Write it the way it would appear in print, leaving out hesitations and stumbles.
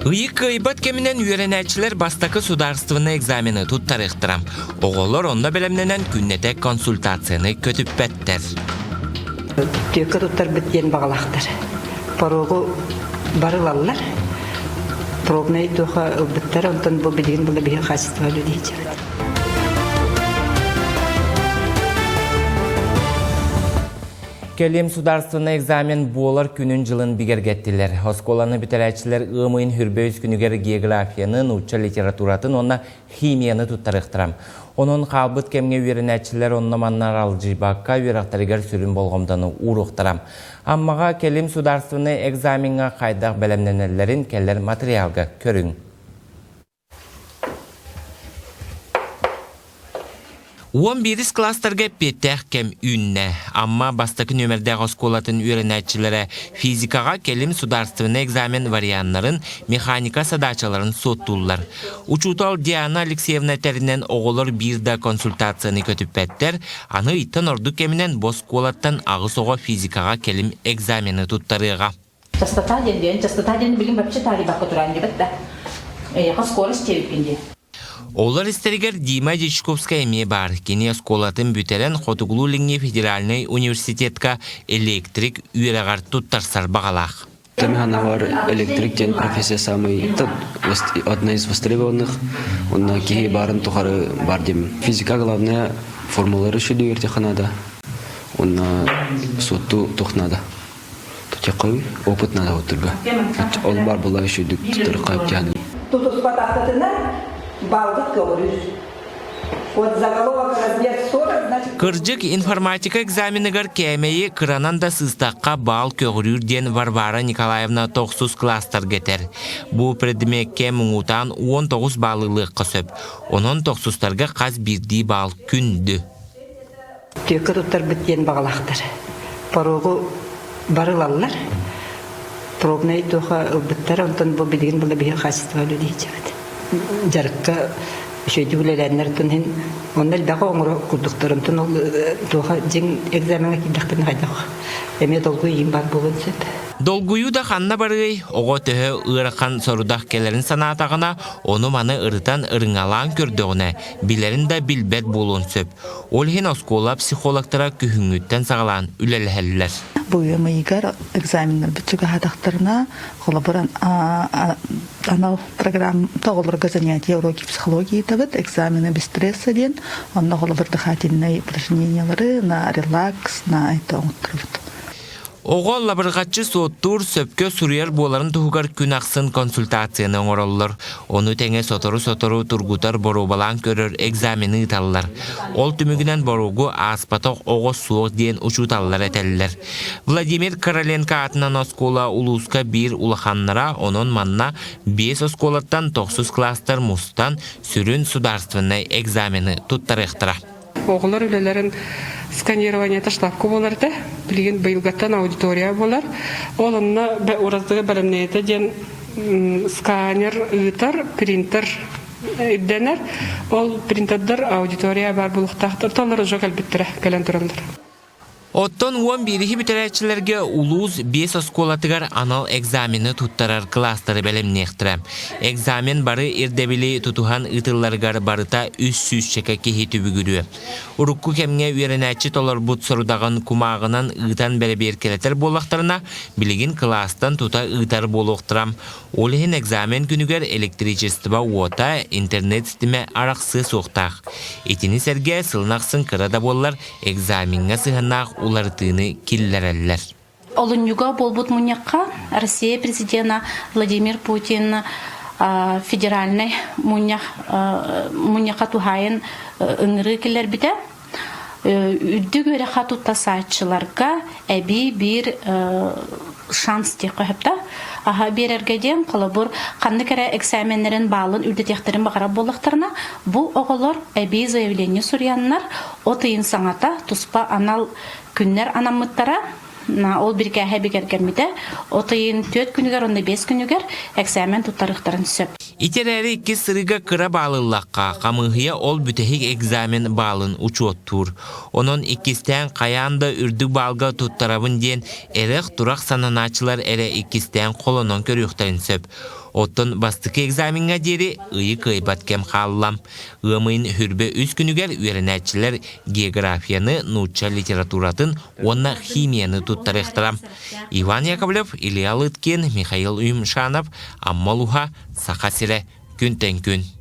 Ыйы кыайбат кэминэн үөрэнээччилэр бастакы судаарыстыбаннай экзамены туттарыахтара. Оҕолор онно бэлэмнэнэн күннэтэ консультацияны көтүппэттэр. Түөккэ туттарбыт диэн баҕалаахтар. Порогу бары ылаллар. Пробнай туоха ылбыттар, онтон бу билигин була биһи хаачыстыба үлэлиир. Кэлим судаарственнай экзамен буолар күнүн-дьылын бигэргэттилэр. Оскуоланы бүтэрээччилэр ыам ыйын хүрбэ үс күнүгэр географияны, нуучча литературатын уонна химияны туттарыахтара. Онон хаалбыт кэмҥэ үөрэнээччилэр онно-манна аралдьыйбакка үөрэхтэригэр сүрүн болҕомтону ууруохтара. Аммаҕа кэлим судаарственнай экзамеҥҥа хайдах бэлэмнэнэллэрин кэлэр материалга көрүҥ. 11 класстарга эппиэттээх кэм үүннэ. Амма бастакы нүөмэрдээх оскуолатын үөрэнээччилэрэ физикаҕа кэлим судаарственнай экзамен варианнарын, механика садаачаларын суоттууллар. Учуутал Диана Алексеевна этэринэн оҕолор биир да консультацияны көтүппэттэр, аны ыйтан ордук кэминэн бу оскуолаттан аҕыс оҕо физикаҕа кэлим экзамены туттарыаҕа. Частота диэн диэн, частота диэн билим вообще таарыйбакка туран диэбит да. Эйиэхэ скорость диэбиппин дии. Олор истэригэр Дима Дьячковскай эмиэ баар. Кини оскуолатын бүтэрэн Хотугулуу-Илиҥҥи федеральнай университетка электрик үөрэҕэр туттарсар баҕалаах. Тамиханавар электрик диэн профессия самый одна из востребованных. Онно киһи баарын тухары бар диэн. Физика главное формулары шүдүгэр надо. Онно суотту тух надо. Тутякой опыт надо оттурга. Ол бар була үшүдүк тутар кайып Тутуспатахтытына балгыт көҕүрүүр. Вот заголовок размер 40, значит... Кырдьык, информатика экзаменыгар кээмэйи кыранан да сыыстахха баал көҕүрүүр диэн Варвара Николаевна тохсус класстарга этэр. Бу предмеккэ муҥутаан 19 баалы ылыахха сөп. Онон тохсустарга хас биирдии баал күндү. Түөккэ туттарбыт диэн баҕалаахтар. Порогу бары ылаллар. Пробнай туоха ылбыттар, онтон бу билигин була биһи хаачыстыба үлэлиһиччэбит. Дьарыкка үчүгэйдик үлэлээннэр иһин онно элбэҕи оҥоро курдуктар. Онтон ол туоха дьиҥ экзамеҥҥа киирдэхтэринэ хайдах эмиэ долгуйуу баар буолуон сөп. Долгуйуу да ханна барыай, оҕо төһө ыарахан сорудах кэлэрин санаатаҕына, ону-маны ырытан ырыҥалаан көрдөҕүнэ, билэрин да билбэт буолуон сөп. Ол иһин оскуола психологтара күһүҥҥүттэн саҕалаан үлэлэһэллэр. Бу ыам ыйыгар экзаменнарбыт чугаһаатахтарына, холобур, анал программа оҕолорго занятия уроки психологии ыытабыт, экзамены без стресса диэн, онно холобур дыхательнай упражнениялары на релакс, на это оҥотторобут. Оҕо лабырҕаччы суоттуур, сөпкө суруйар буоларын туһугар күн ахсын консультацияны оҥороллор. Ону тэҥэ сотору-сотору тургутар боруобалаан көрөр экзамены ыыталлар. Ол түмүгүнэн боруогу ааспатах оҕо суох диэн учууталлар этэллэр. Владимир Короленко аатынан оскуола улууска биир улаханнара, онон манна биэс оскуолаттан тохсус класстар мустан сүрүн судаарственнай экзамены туттарыахтара. Оҕолор үлэлэрин сканированиета штабка буолар этэ. Билигин быйылгаттан аудитория буолар. Ол онно уратыга бэлэмнээтэ диэн сканер ыытар, принтер ирдэнэр. Ол принтердэр аудитория баар буолуохтаахтар. Толору уже кэлбиттэрэ, кэлэн тураллар. Оттон 11-иһи бүтэрээччилэргэ улуус биэс оскуолатыгар анал экзамены туттарар кылаастары бэлэмниэхтэрэ. Экзамен бары ирдэбили тутуһан ыытылларыгар барыта үс сүүсчэкэ киһи түбүгүрүө. Урукку кэмҥэ үөрэнээччи толорбут сорудаҕын кумааҕынан ыытан бэрэбиэркэлэтэр буоллахтарына, билигин кылаастан тута ыытар буолуохтара. Ол иһин экзамен күнүгэр электричество уота, интернет ситимэ арахсыа суохтаах. Итини сэргэ сылын ахсын кыра да буоллар экзамеҥҥа сыһыаннаах уларытыыны киллэрэллэр. Олунньуга буолбут мунньахха Россия президена Владимир Путин федеральнай мунньах мунньахха туһаайын ыҥырыы киллэрбитэ. Үрдүк үөрэххэ туттасааччыларга эбии биир шанс диэххэ сөп да. Аһа биэрэргэ диэн, холобур, ханнык эрэ экзаменнэрин баалын үрдэтиэхтэрин баҕарар буоллахтарына, бу оҕолор эбии заявление суруйаннар, от ыйын саҥата туспа анал күннэр анаммыттара. Ол бирикээһэ бигэргэммитэ. От ыйын 4 күнүгэр уонна 5 күнүгэр экзамен туттарыахтарын сөп. Ити эрээри иккис сырыыга кыра баалыллахха, хамыыһыйа ол бүтэһик экзамен баалын учуоттуур. Онон иккистээн хайаан да үрдүк баалга туттарабын диэн эрэх-турах сананааччылар эрэ иккистээн холонон көрүөхтэрин сөп. Оттон бастакы экзамеҥҥа диэри ыйы кыайбат кэм хаалла. Ыам ыйын хүрбэ үс күнүгэр үөрэнээччилэр географияны, нуучча литературатын уонна химияны туттарыахтара. Иван Яковлев, Илья Лыткин, Михаил Юмшанов, Амма Луха, Саха сирэ, күнтэн күн.